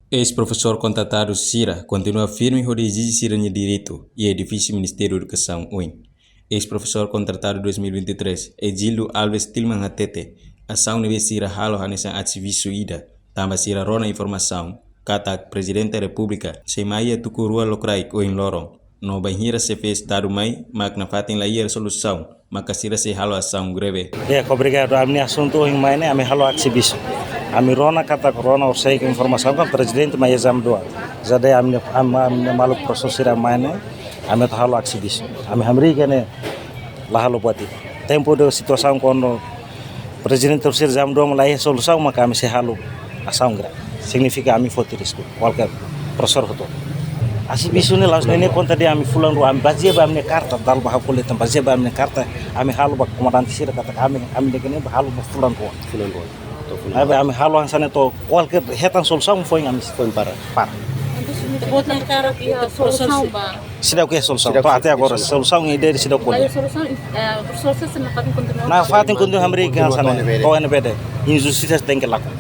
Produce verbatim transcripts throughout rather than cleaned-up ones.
Eis-profesór kontratadu sira kontinua firme hodi ezije sira-nia direitu iha edifísiu Ministériu Edukasaun oin. Eis-profesór kontratadu dois mil e vinte e três, Egílio Alves Tilman hatete, asaun ne'ebé sira halo hanesan ativistu ida, tanba sira rona informasaun katak Prezidente Repúblika sei mai iha tuku rua lokraik ohin loron. No bainhira xefe Estadu mai, mak nafatin la iha solusaun, maka sira sei halo asaun greve. Ya, obrigadu. Ami-nia asuntu ohin mai ne'e, ami halo ativistu. Ami rona katak, rona horiseik informasaun katak Prezidente mai iha jam dua. Jadi ami, ami, ami maluk profesór sira mai ne'e, ami atu halo ativistu. Ami hamriik ne'e la halo buat ida. Tempu de situasaun kuandu Prezidente husi jam dua mai la iha solusaun, maka ami sei halo asaun greve. Signifika ami foti risku, kualkér profesór hotu. Ativistu ne'e la'ós ne'e konta de'it ami fulan rua, ami bazeia ba ami-nia karta, dala barak ha'u ko'alia tan, bazeia ba ami-nia karta, ami halo ba komandante sira katak ami, ami-nia ne'e ba halo ba fulan rua. Fulan rua. To'o fulan rua. Ami halo hanesan ne'e to'o kualkér hetan solusaun foin ami. Foin para. Para. Buat ne'e hakarak iha solusaun ba. Seidauk iha solusaun. Seidauk, to'o até agora solusaun. Solusaun ida seidauk ko'alia. Lae, solusaun, eh, solusaun sira nafatin kontinua. Nafatin kontinua hamriik hanesan ne'e. Kontinua ne'ebé de'it. To'o ne'ebé de'it. Injustisa tenke lakon.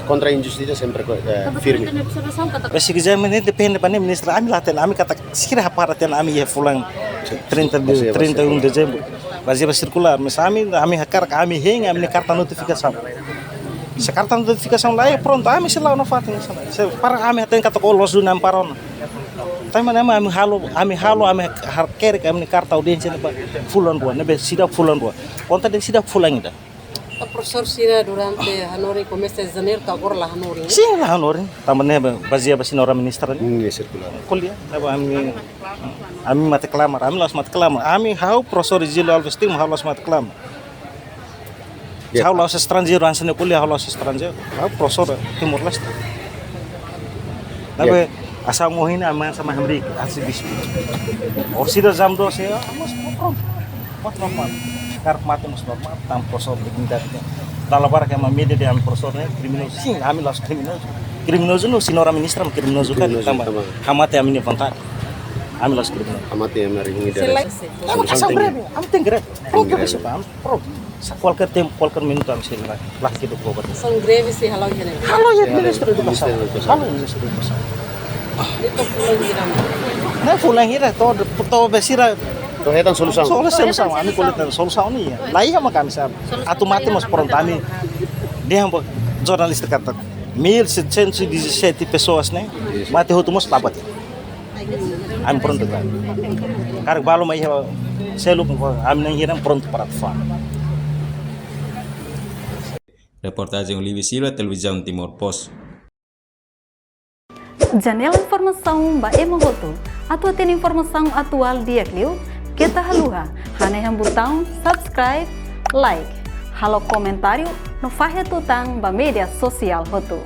Kontra injustisa sempre ko-, eh, firme. Solusaun katak. Mas se quiser, mas depende ba nia ministra. Ami la hatene, ami katak sira hapara hatene ami iha fulan trinta de, trinta e um de dezembro. Bazeia ba sirkulár. Mas ami, ami hakarak ami hein, ami-nia karta notifikasaun. Se karta notifikasaun laiha, prontu, ami sei la'o nafatin hanesan ne'e. Se para ami hatene katak loos duni ami para ona. Tanba ne'e ami halo, ami halo, ami hakerek ami-nia karta audiénsia ne'e ba fulan rua, ne'ebé seidauk fulan rua. Konta de'it seidauk fulan ida. Profesór sira durante hanorin komesa janeiru to'o agora la hanorin, eh? Sin, la hanorin. Tanba ne'e ba, bazeia ba señora ministra ne'e. Hmm, ya, sirkulár. Ko'alia, ne'ebé ami, ami mate klamar, ami la'ós mate klamar. Ami ha'u profesór Egílio Alves Tilman, ha'u la'ós mate klamar. Ya. Ha'u la'ós estranjeiru, hanesan ne'e ko'alia, ha'u la'ós estranjeiru. Ha'u profesór Timor-Leste. Tapi, ya, asaun ohin ne'e ami hanesan mai hamriik, ativistu. Orsida jam doze, ya, mas prontu. Mas normál. Karik mate mas normál, tanba profesór dignidade. Dala barak ema média dehan profesór ne'e kriminozu. Sin, ami la'ós kriminozu. Kriminozu ne'e señora ministra, kriminozu kan, kriminozu, tanba, tanba hamate ami-nia vontade. Ami la'ós kriminozu. Hamate ami-nia dignidade. Selain, ami tenke greve, ami tenke greve. Prontu, tenke greve. Besik, ami prontu. Sa kualkér tempu, kualkér minutu ami sei la, la kidu ko bati. Asaun greve sei halo iha ne'ebé? Halo iha Ministériu Edukasaun. Ministériu Edukasaun. Halo iha Ministériu Edukasaun. Ne'e to'o fulan hira? Ne'e fulan hira, to'o, to'o be sira. To'o hetan solusaun. Solu-, solusaun, ami ko'alia tan solusaun ne'e. Laiha maka ami sabe. Atu mate mas prontu ami. Dehan ba jornalista katak mil setecentos e dezassete pessoas ne'e. Mate hotu mas la buat ida. Ami prontu ka. Karik balu mai iha seluk, ami na'in hira prontu para atu fa'an. Reportajen Olive Silva, Televizaun Timor Post. Janela informasaun ba ema hotu. Atu hatene informasaun atuál di'ak liu, keta haluha hanehan butaun subscribe, like, halo komentáriu no fahe tutan ba média sosiál hotu.